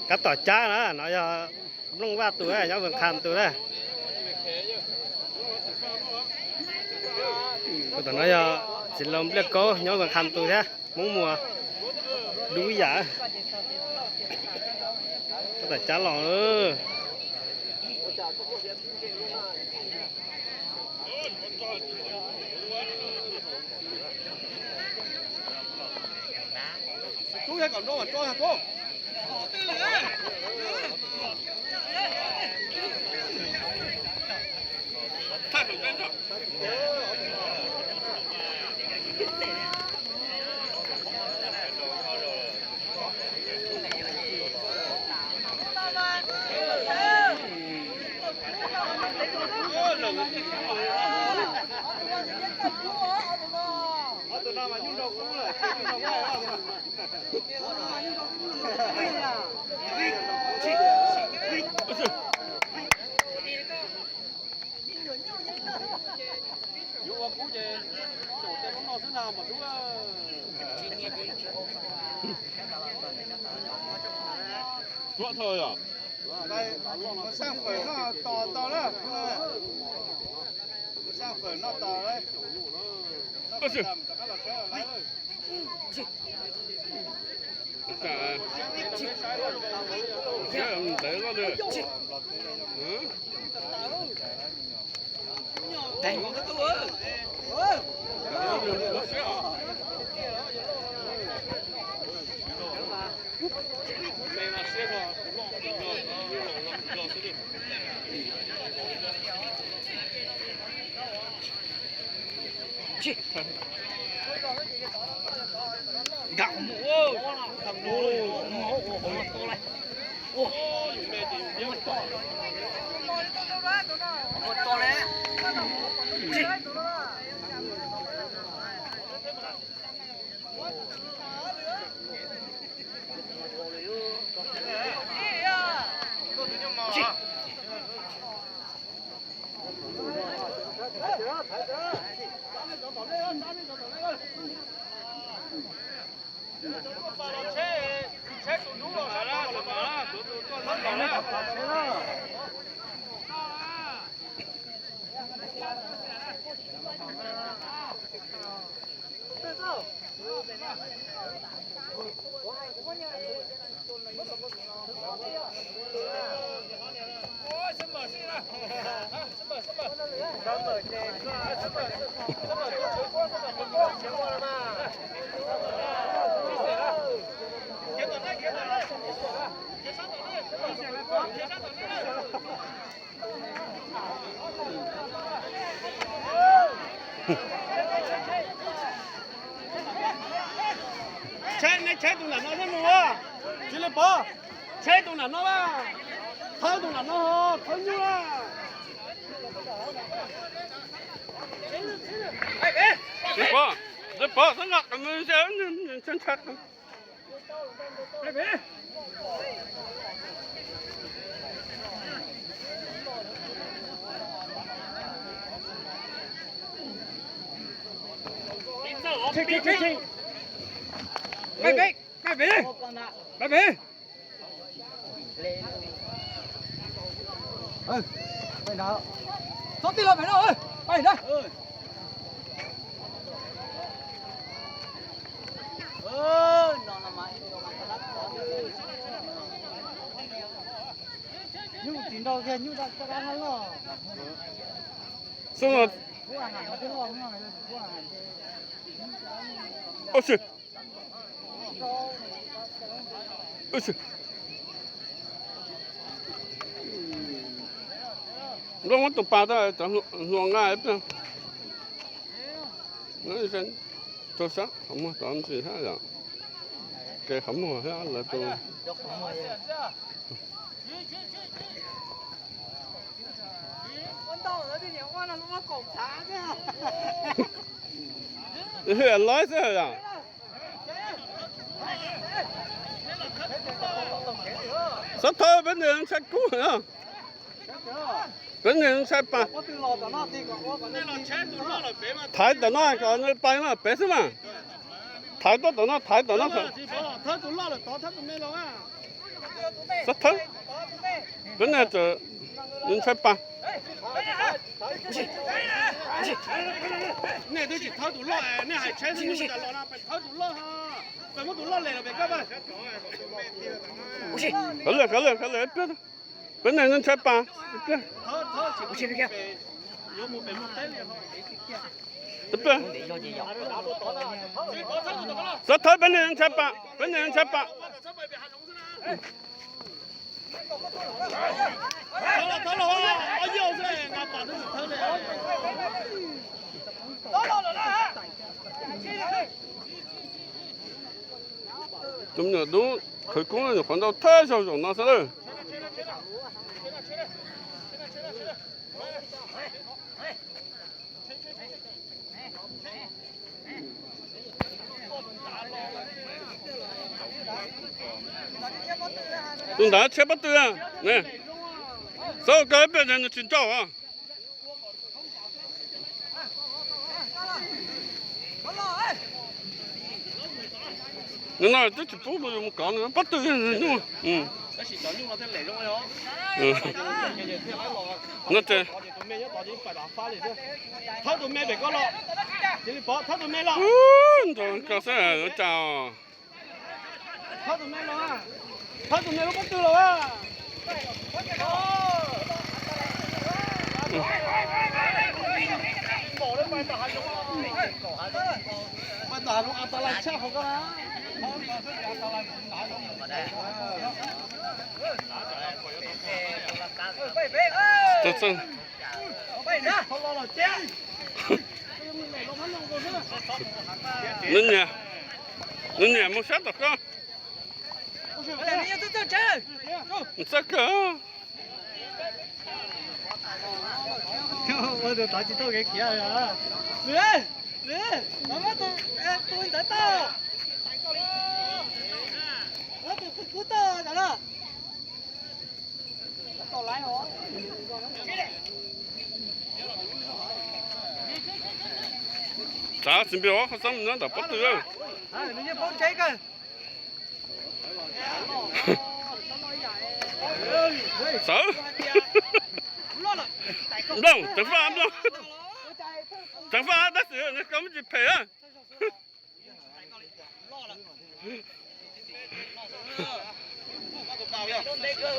Kab tom cab na, no yog Nplooj Vaj tus, nyob Vees Kham tus na. Tus tom no yog txiv laus Npliaj Kaub, nyob Vees Kham tus thiab, Hmoob Muas dub yam. Kab tom cab los. Yuav ua kub ces xyaum tej hmoob no xwb na mas dub. Tuab thawj yom. Xaj fawm noj tos tau lawm. Xaj fawm noj tos lawm. Ntawd loj lawm. Tshaib, nej tshaib tus nram no thiab mus a. Tsis li pov, tshaib tus nram no a. Thawb tus nram no, thawb nyuj a. Tsis pov, tsis pov, txhob nqa qhov ntxhab ntshai. Txhob tij los pem no, pab na. Nyuj tsis nrau kiag, nyuj dab dab loj. Ua si. Ua si. Nplooj muab tus pas tau, hluas nqa ib pliag. Rau sab qhov muag tod ntsis thiab yom. Kev qhov muag thiab lawv tus. Hwm, lawv xwb yom. Xob thawb peb nws ntshai kub na. Peb nws ntshai pas. Thaiv tom no kom nws pais mas pem xwb mas. Thaiv tuaj tom no, thaiv tom no. Thawb tus loj lawm tod, thawb tus me los. Txhob thawb, peb nej txawm ntshai pas. Nej twb tsis thawb tus loj, nej hais tsheb xwb, los no peb thawb tus loj, peb muab tus loj les los peb koj. Qhov lawm, qhov lawm, qhov lawm, peb nej ntshai pas. Txhob thawb, peb nej ntshai pas, peb nej ntshai pas. Cov me nyuam dub khawv koob nyuam qhuav ntau thawj zaug zaum no xwb lawm. Tus ntawd tshiab pob tw, ne, xav ua koj ib pliag nws tsis nrauj os. Nws no twb tsis pub mus kov nws pob tw nyuj. No ces nrog koj xwb ua cas. Txeej, nws nyiam, nws nyiam mus sab tom koj. Txawj kawg. Ua tus tod tsis tau kev khiav. Lwm, lwm, muab tus, tus ntawd tau. Muab tus kub tau ntawd na. Txav txiv npia qhov xab nyob ntawm pob tw. Txawv. Nplooj, ceev faj nplooj. Ceev faj tab sis koj muab tsis phem.